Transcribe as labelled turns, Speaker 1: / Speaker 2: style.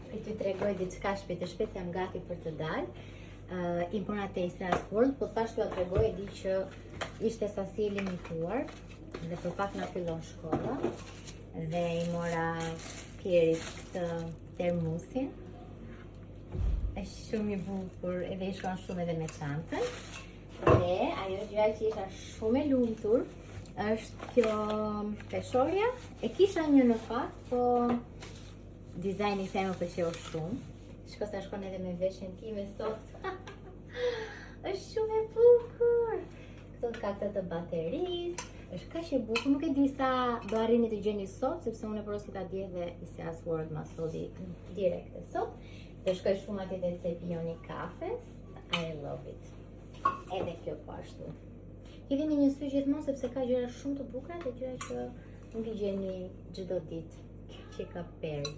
Speaker 1: Për t'ju tregoj diçka shpejt e shpejt jam gati për të dalë. I mora te Isias World, po thash t'ju tregoj e di që ishte sasi e limituar dhe për pak na fillon shkolla dhe i mora Pierit të termusin. Është shumë i bukur edhe i shkon shumë edhe me çantën. Dhe ajo gjëja që isha shumë e lumtur është kjo peshorja. E kisha një në fakt, po dizajni i saj më pëlqeu shumë. Shiko sa shkon edhe me veshjen time sot. Është shumë e bukur. Këto ka këtë të baterisë. Është kaq e bukur, nuk e di sa do arrini të gjeni sot, sepse unë e porosita dje dhe Isias World ma solli direkte sot. Do shkoj shumë atje te cepioni kafes. I love it. Edhe kjo po ashtu. Hidhini një sy gjithmonë sepse ka gjëra shumë të bukura dhe gjëra që nuk i gjeni çdo ditë. Kjo që ka perlë.